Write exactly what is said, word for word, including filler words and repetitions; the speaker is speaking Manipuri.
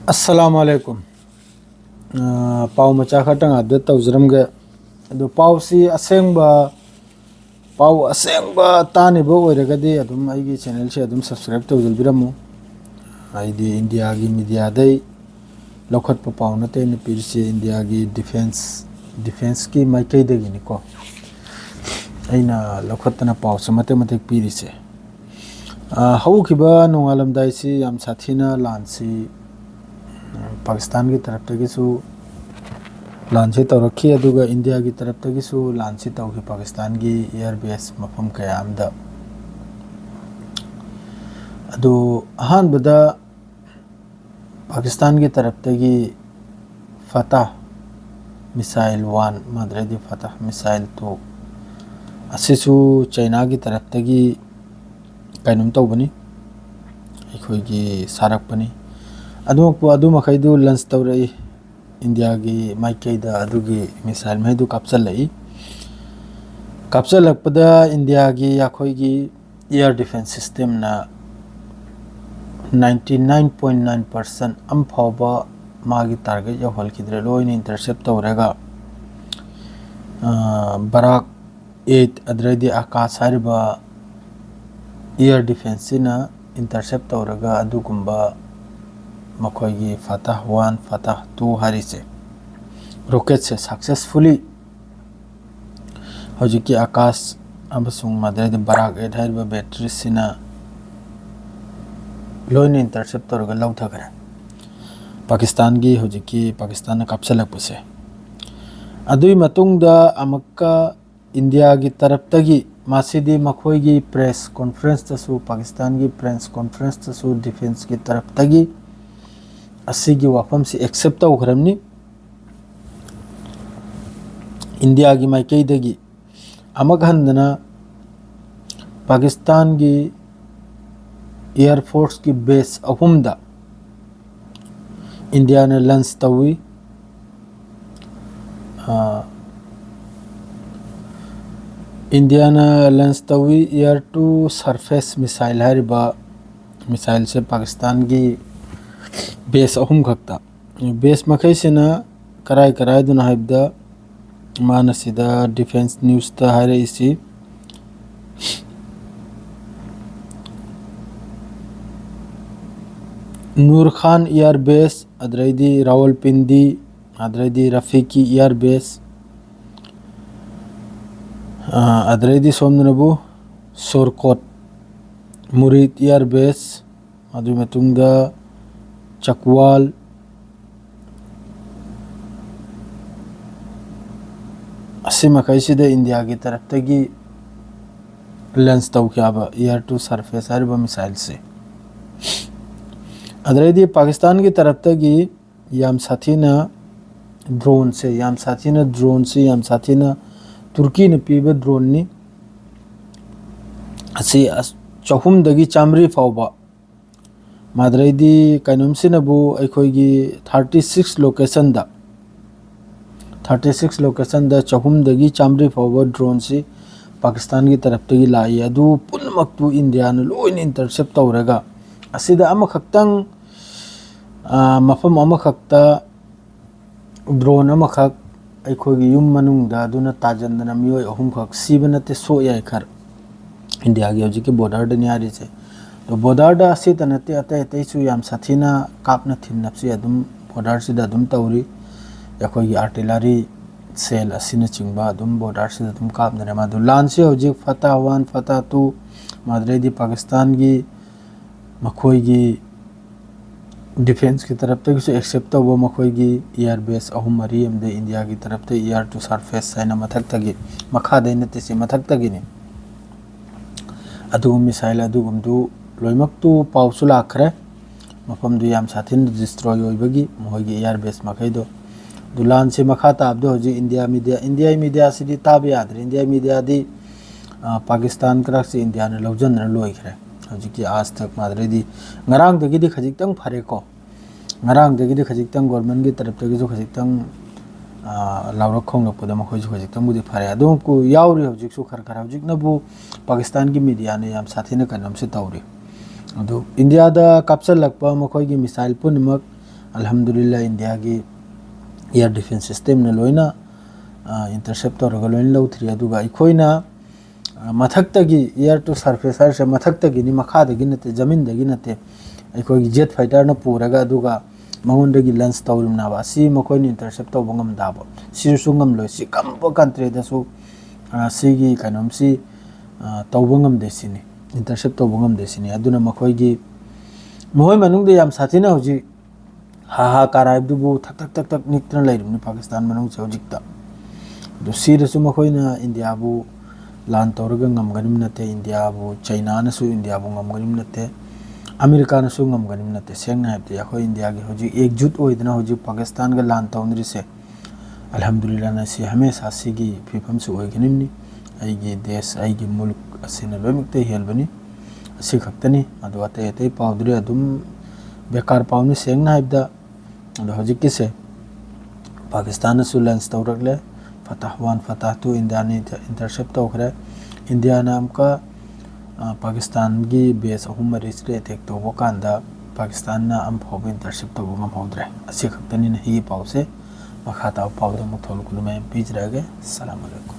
ꯑꯁꯂꯥꯃꯨ ꯑꯂꯥꯏꯀꯨꯝ꯫ ꯑ, ꯄꯥꯎ ꯃꯆꯥ ꯈꯛꯇꯪ ꯑꯞꯗꯦꯠ ꯇꯧꯖꯔꯝꯒꯦ꯫ ꯑꯗꯨ ꯄꯥꯎꯁꯤ ꯑꯁꯦꯡꯕ, ꯄꯥꯎ ꯑꯁꯦꯡꯕ ꯇꯥꯅꯤꯕ ꯑꯣꯏꯔꯒꯗꯤ ꯑꯗꯨꯝ ꯑꯩꯒꯤ ꯆꯦꯅꯦꯜꯁꯦ ꯑꯗꯨꯝ ꯁꯕꯁꯀ꯭ꯔꯥꯏꯕ ꯇꯧꯖꯕꯤꯔꯝꯃꯨ꯫ ꯑꯩꯗꯤ ꯏꯟꯗꯤꯌꯥꯒꯤ ꯃꯤꯗꯤꯌꯥꯗꯩ ꯂꯧꯈꯠꯄ ꯄꯥꯎ ꯅꯠꯇꯦ ꯑꯩꯅ ꯄꯤꯔꯤꯁꯤ, ꯏꯟꯗꯤꯌꯥꯒꯤ ꯗꯤꯐꯦꯟꯁ, ꯗꯤꯐꯦꯟꯁꯀꯤ ꯃꯥꯏꯀꯩꯗꯒꯤꯅꯤꯀꯣ ꯑꯩꯅ ꯂꯧꯈꯠꯇꯅ ꯄꯥꯎꯁꯦ ꯃꯇꯦꯛ ꯃꯇꯦꯛ ꯄꯤꯔꯤꯁꯦ꯫ ꯑ, ꯍꯧꯈꯤꯕ ꯅꯣꯡꯉꯥꯜꯂꯝꯗꯥꯏꯁꯤ ꯌꯥꯝ ꯁꯥꯊꯤꯅ ꯂꯥꯟꯁꯤ, ꯑ, ꯄꯥꯀꯤꯁꯇꯥꯟꯒꯤ ꯇꯔꯞꯇꯒꯤꯁꯨ ꯂꯥꯟꯁꯤ ꯇꯧꯔꯛꯈꯤ, ꯑꯗꯨꯒ ꯏꯟꯗꯤꯌꯥꯒꯤ ꯇꯔꯞꯇꯒꯤꯁꯨ ꯂꯥꯟꯁꯤ ꯇꯧꯈꯤ ꯄꯥꯀꯤꯁꯇꯥꯟꯒꯤ ꯏꯌꯥꯔ ꯕꯦꯁ ꯃꯐꯝ ꯀꯌꯥ ꯑꯃꯗ꯫ ꯑꯗꯨ ꯑꯍꯥꯟꯕꯗ ꯄꯥꯀꯤꯁꯇꯥꯟꯒꯤ ꯇꯔꯞꯇꯒꯤ ꯐꯇꯥꯍ ꯃꯤꯁꯥꯏꯜ ꯋꯥꯟ, ꯃꯗ꯭ꯔꯗꯤ ꯐꯇꯥꯍ ꯃꯤꯁꯥꯏꯜ ꯇꯨ, ꯑꯁꯤꯁꯨ ꯆꯩꯅꯥꯒꯤ ꯇꯔꯞꯇꯒꯤ ꯀꯩꯅꯣꯝ ꯇꯧꯕꯅꯤ, ꯑꯩꯈꯣꯏꯒꯤ ꯁꯥꯔꯛꯄꯅꯤ꯫ ꯑꯗꯨꯃꯛꯄꯨ ꯑꯗꯨ ꯃꯈꯩꯗꯨ ꯂꯟꯁ ꯇꯧꯔꯛꯏ, ꯏꯟꯗꯤꯌꯥꯒꯤ ꯃꯥꯏꯀꯩꯗ ꯑꯗꯨꯒꯤ ꯃꯤꯁꯥꯏꯜ ꯃꯈꯩꯗꯨ ꯀꯥꯞꯁꯤꯜꯂꯛꯏ꯫ ꯀꯥꯞꯁꯤꯜꯂꯛꯄꯗ ꯏꯟꯗꯤꯌꯥꯒꯤ ꯑꯩꯈꯣꯏꯒꯤ ꯏꯌꯥꯔ ꯗꯤꯐꯦꯟꯁ ꯁꯤꯁꯇꯦꯝꯅ ninety nine point nine percent ꯑꯃꯐꯥꯎꯕ ꯃꯥꯒꯤ ꯇꯥꯔꯒꯦꯠ ꯌꯧꯍꯟꯈꯤꯗ꯭ꯔꯦ, ꯂꯣꯏꯅ ꯏꯟꯇꯔꯁꯦꯞ ꯇꯧꯔꯒ, ꯑ, ꯕꯔꯥꯛ ꯑꯩꯠ ꯑꯗꯨꯗꯩꯗꯤ ꯑꯀꯥꯁ ꯍꯥꯏꯔꯤꯕ ꯏꯌꯥꯔ ꯗꯤꯐꯦꯟꯁꯁꯤꯅ ꯏꯟꯇꯔꯁꯦꯞ ꯇꯧꯔꯒ ꯑꯗꯨꯒꯨꯝꯕ ꯃꯈꯣꯏꯒꯤ ꯐꯇꯥꯍ ꯋꯥꯟ, ꯐꯇꯥꯍ ꯇꯨ ꯍꯥꯏꯔꯤꯁꯦ, ꯔꯣꯀꯦꯠꯁꯦ ꯁꯛꯁꯦꯁꯐꯨꯜꯂꯤ ꯍꯧꯖꯤꯛꯀꯤ ꯑꯀꯥꯁ ꯑꯃꯁꯨꯡ ꯃꯗꯩꯗ ꯕꯔꯥꯛ ꯑꯩꯠ ꯍꯥꯏꯔꯤꯕ ꯕꯦꯇ꯭ꯔꯤꯁꯤꯅ ꯂꯣꯏꯅ ꯏꯟꯇꯔꯁꯦꯞ ꯇꯧꯔꯒ ꯂꯧꯊꯈ꯭ꯔꯦ꯫ ꯄꯥꯀꯤꯁꯇꯥꯟꯒꯤ ꯍꯧꯖꯤꯛꯀꯤ ꯄꯥꯀꯤꯁꯇꯥꯟꯅ ꯀꯥꯞꯁꯤꯜꯂꯛꯄꯁꯦ꯫ ꯑꯗꯨꯒꯤ ꯃꯇꯨꯡꯗ ꯑꯃꯨꯛꯀ ꯏꯟꯗꯤꯌꯥꯒꯤ ꯇꯔꯞꯇꯒꯤ, ꯃꯁꯤꯗꯤ ꯃꯈꯣꯏꯒꯤ ꯄ꯭ꯔꯦꯁ ꯀꯣꯟꯐ꯭ꯔꯦꯟꯁꯇꯁꯨ, ꯄꯥꯀꯤꯁꯇꯥꯟꯒꯤ ꯄ꯭ꯔꯦꯁ ꯀꯣꯟꯐ꯭ꯔꯦꯟꯁꯇꯁꯨ ꯗꯤꯐꯦꯟꯁꯀꯤ ꯇꯔꯞꯇꯒꯤ ꯑꯁꯤꯒꯤ ꯋꯥꯐꯝꯁꯤ ꯑꯦꯛꯁꯦꯞ ꯇꯧꯈ꯭ꯔꯕꯅꯤ꯫ ꯏꯟꯗꯤꯌꯥꯒꯤ ꯃꯥꯏꯀꯩꯗꯒꯤ ꯑꯃꯨꯛ ꯍꯟꯗꯅ ꯄꯥꯀꯤꯁꯇꯥꯟꯒꯤ ꯏꯌꯥꯔ ꯐꯣꯔꯁꯀꯤ ꯕꯦꯁ ꯑꯍꯨꯝꯗ ꯏꯟꯗꯤꯌꯥꯅ ꯂꯟꯁ ꯇꯧꯏ꯫ ꯑ, ꯏꯟꯗꯤꯌꯥꯅ ꯂꯟꯁ ꯇꯧꯏ, air to surface missile ꯍꯥꯏꯔꯤꯕ ꯃꯤꯁꯥꯏꯜꯁꯦ ꯄꯥꯀꯤꯁꯇꯥꯟꯒꯤ ꯕꯦꯁ ꯑꯍꯨꯝ ꯈꯛꯇ꯫ ꯕꯦꯁ ꯃꯈꯩꯁꯤꯅ ꯀꯔꯥꯏ ꯀꯔꯥꯏꯗꯅꯣ ꯍꯥꯏꯕꯗ, ꯃꯥꯅ ꯁꯤꯗ ꯗꯤꯐꯦꯟꯁ ꯅ꯭ꯌꯨꯁꯇ ꯍꯥꯏꯔꯛꯏꯁꯤ, ꯅꯨꯔ ꯈꯥꯟ ꯏꯌꯥꯔ ꯕꯦꯁ, ꯑꯗꯩꯗꯤ ꯔꯥꯋꯜꯄꯤꯟꯗꯤ, ꯑꯗꯩꯗꯤ ꯔꯐꯤꯀꯤ ꯏꯌꯥꯔ ꯕꯦꯁ, ꯑꯗꯩꯗꯤ ꯁꯣꯝꯗꯅꯕꯨ ꯁꯣꯔꯀꯣꯠ ꯃꯨꯔꯤꯠ ꯏꯌꯥꯔ ꯕꯦꯁ, ꯑꯗꯨꯒꯤ ꯃꯇꯨꯡꯗ ꯆꯛꯋꯥꯜ, ꯑꯁꯤ ꯃꯈꯩꯁꯤꯗ ꯏꯟꯗꯤꯌꯥꯒꯤ ꯇꯔꯞꯇꯒꯤ ꯂꯟꯁ ꯇꯧꯈꯤꯕ ꯏꯌꯥꯔ ꯇꯨ ꯁꯔꯐꯦꯁ ꯍꯥꯏꯔꯤꯕ ꯃꯤꯁꯥꯏꯜꯁꯦ꯫ ꯑꯗꯩꯗꯤ ꯄꯥꯀꯤꯁꯇꯥꯟꯒꯤ ꯇꯔꯞꯇꯒꯤ ꯌꯥꯝ ꯁꯥꯊꯤꯅ ꯗ꯭ꯔꯣꯟꯁꯦ, ꯌꯥꯝ ꯁꯥꯊꯤꯅ ꯗ꯭ꯔꯣꯟꯁꯤ, ꯌꯥꯝ ꯁꯥꯊꯤꯅ ꯇꯨꯔꯀꯤꯅ ꯄꯤꯕ ꯗ꯭ꯔꯣꯟꯅꯤ꯫ ꯑꯁꯤ ꯑꯁ, ꯆꯍꯨꯝꯗꯒꯤ ꯆꯥꯝꯃꯔꯤ ꯐꯥꯎꯕ꯫ ꯃꯥꯗ꯭ꯔꯩꯗꯤ ꯀꯩꯅꯣꯝꯁꯤꯅꯕꯨ ꯑꯩꯈꯣꯏꯒꯤ ꯊꯥꯔꯇꯤ ꯁꯤꯛꯁ ꯂꯣꯀꯦꯁꯟꯗ, ꯊꯥꯔꯇꯤ ꯁꯤꯛꯁ ꯂꯣꯀꯦꯁꯟꯗ ꯆꯍꯨꯝꯗꯒꯤ ꯆꯥꯝꯃꯔꯤ ꯐꯥꯎꯕ ꯗ꯭ꯔꯣꯟꯁꯤ ꯄꯥꯀꯤꯁꯇꯥꯟꯒꯤ ꯇꯔꯞꯇꯒꯤ ꯂꯥꯛꯏ꯫ ꯑꯗꯨ ꯄꯨꯝꯅꯃꯛꯇꯨ ꯏꯟꯗꯤꯌꯥꯅ ꯂꯣꯏꯅ ꯏꯟꯇꯔꯁꯦꯞ ꯇꯧꯔꯒ, ꯑꯁꯤꯗ ꯑꯃꯈꯛꯇꯪ, ꯑ, ꯃꯐꯝ ꯑꯃꯈꯛꯇ ꯗ꯭ꯔꯣꯟ ꯑꯃꯈꯛ ꯑꯩꯈꯣꯏꯒꯤ ꯌꯨꯝ ꯃꯅꯨꯡꯗ ꯑꯗꯨꯅ ꯇꯥꯖꯟꯗꯅ ꯃꯤꯑꯣꯏ ꯑꯍꯨꯝꯈꯛ ꯁꯤꯕ ꯅꯠꯇꯦ, ꯁꯣꯛ ꯌꯥꯏ ꯈꯔ꯫ ꯏꯟꯗꯤꯌꯥꯒꯤ ꯍꯧꯖꯤꯛꯀꯤ ꯕꯣꯔꯗꯔꯗꯅꯤ ꯍꯥꯏꯔꯤꯁꯦ꯫ ꯑꯗꯣ ꯕꯣꯔꯗꯔꯗ ꯑꯁꯤꯇ ꯅꯠꯇꯦ, ꯑꯇꯩ ꯑꯇꯩꯁꯨ ꯌꯥꯝ ꯁꯥꯊꯤꯅ ꯀꯥꯞꯅ ꯊꯤꯟꯅꯕꯁꯤ ꯑꯗꯨꯝ ꯕꯣꯔꯗꯔꯁꯤꯗ ꯑꯗꯨꯝ ꯇꯧꯔꯤ꯫ ꯑꯩꯈꯣꯏꯒꯤ ꯑꯥꯔꯇꯤꯂꯔꯤ ꯁꯦꯜ ꯑꯁꯤꯅꯆꯤꯡꯕ ꯑꯗꯨꯝ ꯕꯣꯔꯗꯔꯁꯤꯗ ꯑꯗꯨꯝ ꯀꯥꯞꯅꯔꯦ꯫ ꯃꯗꯨ ꯂꯥꯟꯁꯤ ꯍꯧꯖꯤꯛ ꯐꯇꯥ ꯋꯥꯟ, ꯐꯇꯥ ꯇꯨ, ꯃꯗꯨꯗꯩꯗꯤ ꯄꯥꯀꯤꯁꯇꯥꯟꯒꯤ ꯃꯈꯣꯏꯒꯤ ꯗꯤꯐꯦꯟꯁꯀꯤ ꯇꯔꯞꯇꯒꯤꯁꯨ ꯑꯦꯛꯁꯦꯞ ꯇꯧꯕ ꯃꯈꯣꯏꯒꯤ ꯏꯌꯥꯔ ꯕꯦꯁ ꯑꯍꯨꯝ ꯃꯔꯤ ꯑꯃꯗꯤ ꯏꯟꯗꯤꯌꯥꯒꯤ ꯇꯔꯞꯇ ꯏꯌꯥꯔ ꯇꯨ ꯁꯔꯐꯦꯁ ꯍꯥꯏꯅ ꯃꯊꯛꯇꯒꯤ, ꯃꯈꯥꯗꯩ ꯅꯠꯇꯦ, ꯁꯤ ꯃꯊꯛꯇꯒꯤꯅꯤ꯫ ꯑꯗꯨꯒꯨꯝꯕ ꯃꯤꯁꯥꯏꯜ ꯑꯗꯨꯒꯨꯝꯕꯗꯨ ꯂꯣꯏꯅꯃꯛꯇꯨ ꯄꯥꯎꯁꯨ ꯂꯥꯛꯈ꯭ꯔꯦ꯫ ꯃꯐꯝꯗꯨ ꯌꯥꯝ ꯁꯥꯊꯤꯅ ꯗꯤꯁꯇ꯭ꯔꯣꯏ ꯑꯣꯏꯕꯒꯤ ꯃꯈꯣꯏꯒꯤ ꯏꯌꯥꯔ ꯕꯦꯁ ꯃꯈꯩꯗꯣ꯫ ꯑꯗꯨ ꯂꯥꯟꯁꯦ ꯃꯈꯥ ꯇꯥꯕꯗ ꯍꯧꯖꯤꯛ ꯏꯟꯗꯤꯌꯥ ꯃꯤꯗꯤꯌꯥ, ꯏꯟꯗꯤꯌꯥ ꯃꯤꯗꯤꯌꯥꯁꯤꯗꯤ ꯇꯥꯕ ꯌꯥꯗ꯭ꯔꯦ꯫ ꯏꯟꯗꯤꯌꯥ ꯃꯤꯗꯤꯌꯥꯗꯤ, ꯑ, ꯄꯥꯀꯤꯁꯇꯥꯟ ꯀꯔꯛꯁꯦ ꯏꯟꯗꯤꯌꯥꯅ ꯂꯧꯁꯤꯟꯗꯅ ꯂꯣꯏꯈ꯭ꯔꯦ꯫ ꯍꯧꯖꯤꯛꯀꯤ ꯑꯥꯖ ꯇꯛ ꯃꯥꯗ꯭ꯔꯦꯗꯤ ꯉꯔꯥꯡꯗꯒꯤꯗꯤ ꯈꯖꯤꯛꯇꯪ ꯐꯔꯦꯀꯣ꯫ ꯉꯔꯥꯡꯗꯒꯤꯗꯤ ꯈꯖꯤꯛꯇꯪ ꯒꯣꯔꯃꯦꯟꯒꯤ ꯇꯔꯞꯇꯒꯤꯁꯨ ꯈꯖꯤꯛꯇꯪ, ꯑ, ꯂꯥꯎꯔꯛ ꯈꯣꯡꯂꯛꯄꯗ ꯃꯈꯣꯏꯁꯨ ꯈꯖꯤꯛꯇꯪꯕꯨꯗꯤ ꯐꯔꯦ꯫ ꯑꯗꯨ ꯌꯥꯎꯔꯤ ꯍꯧꯖꯤꯛꯁꯨ ꯈꯔ ꯈꯔ꯫ ꯍꯧꯖꯤꯛꯅꯕꯨ ꯄꯥꯀꯤꯁꯇꯥꯟꯒꯤ ꯃꯤꯗꯤꯌꯥꯅ ꯌꯥꯝ ꯁꯥꯊꯤꯅ ꯀꯩꯅꯣꯝꯁꯦ ꯇꯧꯔꯤ꯫ ꯑꯗꯨ ꯏꯟꯗꯤꯌꯥꯗ ꯀꯥꯞꯁꯤꯜꯂꯛꯄ ꯃꯈꯣꯏꯒꯤ missile ꯄꯨꯝꯅꯃꯛ, ꯑꯜꯍꯝꯗꯨꯂꯤꯜꯂꯥ, ꯏꯟꯗꯤꯌꯥꯒꯤ air defence systemꯅ ꯂꯣꯏꯅ intercept ꯇꯧꯔꯒ ꯂꯣꯏꯅ ꯂꯧꯊꯔꯤ꯫ ꯑꯗꯨꯒ ꯑꯩꯈꯣꯏꯅ ꯃꯊꯛꯇꯒꯤ, air to surface ꯍꯥꯏꯔꯤꯁꯦ ꯃꯊꯛꯇꯒꯤꯅꯤ, ꯃꯈꯥꯗꯒꯤ ꯅꯠꯇꯦ, ꯖꯃꯤꯟꯗꯒꯤ ꯅꯠꯇꯦ, ꯑꯩꯈꯣꯏꯒꯤ jet fighterꯅ ꯄꯨꯔꯒ ꯑꯗꯨꯒ ꯃꯉꯣꯟꯗꯒꯤ launch ꯇꯧꯔꯤꯕꯅꯦꯕ꯫ ꯑꯁꯤ ꯃꯈꯣꯏꯅ intercept ꯇꯧꯕ ꯉꯝꯗꯕ? ꯁꯤꯁꯨ ꯉꯝꯂꯣꯏ꯫ ꯁꯤ ꯀꯔꯝꯕ countryꯗꯁꯨ ꯁꯤꯒꯤ ꯀꯩꯅꯣꯝꯁꯤ ꯇꯧꯕ ꯉꯝꯗꯦ ꯁꯤꯅꯤ, intercept ꯇꯧꯕ ꯉꯝꯗꯦ ꯁꯤꯅꯤ꯫ ꯑꯗꯨꯅ ꯃꯈꯣꯏꯒꯤ, ꯃꯈꯣꯏ ꯃꯅꯨꯡꯗ ꯌꯥꯝ ꯁꯥꯊꯤꯅ ꯍꯧꯖꯤꯛ ꯍꯥ ꯍꯥ ꯀꯥꯔ ꯍꯥꯏꯕꯗꯨꯕꯨ ꯊꯛ ꯊꯛ ꯊꯛ ꯊꯛ ꯅꯤꯛꯇꯅ ꯂꯩꯔꯤꯕꯅꯤ ꯄꯥꯀꯤꯁꯇꯥꯟ ꯃꯅꯨꯡꯁꯦ ꯍꯧꯖꯤꯛꯇ꯫ ꯑꯗꯨ ꯁꯤꯗꯁꯨ ꯃꯈꯣꯏꯅ ꯏꯟꯗꯤꯌꯥꯕꯨ ꯂꯥꯟ ꯇꯧꯔꯒ ꯉꯝꯒꯅꯤꯕ ꯅꯠꯇꯦ, ꯏꯟꯗꯤꯌꯥꯕꯨ, ꯆꯩꯅꯥꯅꯁꯨ ꯏꯟꯗꯤꯌꯥꯕꯨ ꯉꯝꯒꯅꯤꯕ ꯅꯠꯇꯦ, ꯑꯃꯦꯔꯤꯀꯥꯅꯁꯨ ꯉꯝꯒꯅꯤꯕ ꯅꯠꯇꯦ꯫ ꯁꯦꯡꯅ ꯍꯥꯏꯕꯗꯤ ꯑꯩꯈꯣꯏ ꯏꯟꯗꯤꯌꯥꯒꯤ ꯍꯧꯖꯤꯛ ꯑꯦꯛꯖꯨꯠ ꯑꯣꯏꯗꯅ ꯍꯧꯖꯤꯛ ꯄꯥꯀꯤꯁꯇꯥꯟꯒ ꯂꯥꯟ ꯇꯧꯅꯔꯤꯁꯦ, ꯑꯜꯍꯝꯗꯨꯂꯤꯜꯂꯥꯍꯅ ꯁꯤ ꯍꯃꯦꯁꯥ ꯁꯤꯒꯤ ꯐꯤꯕꯝꯁꯤ ꯑꯣꯏꯒꯅꯤꯕꯅꯤ꯫ ꯑꯩꯒꯤ ꯗꯦꯁ, ꯑꯩꯒꯤ ꯃꯨꯜꯛ ꯑꯁꯤꯅ ꯂꯣꯏꯅꯃꯛꯇ ꯍꯦꯟꯕꯅꯤ꯫ ꯑꯁꯤ ꯈꯛꯇꯅꯤ꯫ ꯑꯗꯨ ꯑꯇꯩ ꯑꯇꯩ ꯄꯥꯎꯗꯨꯗꯤ ꯑꯗꯨꯝ ꯕꯦꯀꯥꯔ ꯄꯥꯎꯅꯤ ꯁꯦꯡꯅ ꯍꯥꯏꯕꯗ꯫ ꯑꯗꯣ ꯍꯧꯖꯤꯛꯀꯤꯁꯦ ꯄꯥꯀꯤꯁꯇꯥꯟꯅꯁꯨ launch ꯇꯧꯔꯛꯂꯦ꯫ Fatah one, Fatah two ꯏꯟꯗꯤꯌꯥꯅ intercept ꯇꯧꯈ꯭ꯔꯦ꯫ ꯏꯟꯗꯤꯌꯥꯅ ꯑꯃꯨꯛꯀ ꯄꯥꯀꯤꯁꯇꯥꯟꯒꯤ base ꯑꯍꯨꯝ ꯃꯔꯤꯁꯤꯗ attack ꯇꯧꯕ ꯀꯥꯟꯗ ꯄꯥꯀꯤꯁꯇꯥꯟꯅ ꯑꯃꯐꯥꯎꯕ intercept ꯇꯧꯕ ꯉꯝꯍꯧꯗ꯭ꯔꯦ꯫ ꯑꯁꯤ ꯈꯛꯇꯅꯤꯅ ꯍꯤꯒꯤ ꯄꯥꯎꯁꯦ꯫ ꯃꯈꯥ ꯇꯥꯕ ꯄꯥꯎꯗ ꯑꯃꯨꯛ ꯊꯣꯛꯂꯛꯄꯗ ꯃꯌꯥꯝ ꯄꯤꯖꯔꯛꯑꯒꯦ꯫ ꯁꯂꯥꯝ ꯑꯂꯩꯀꯨꯝ꯫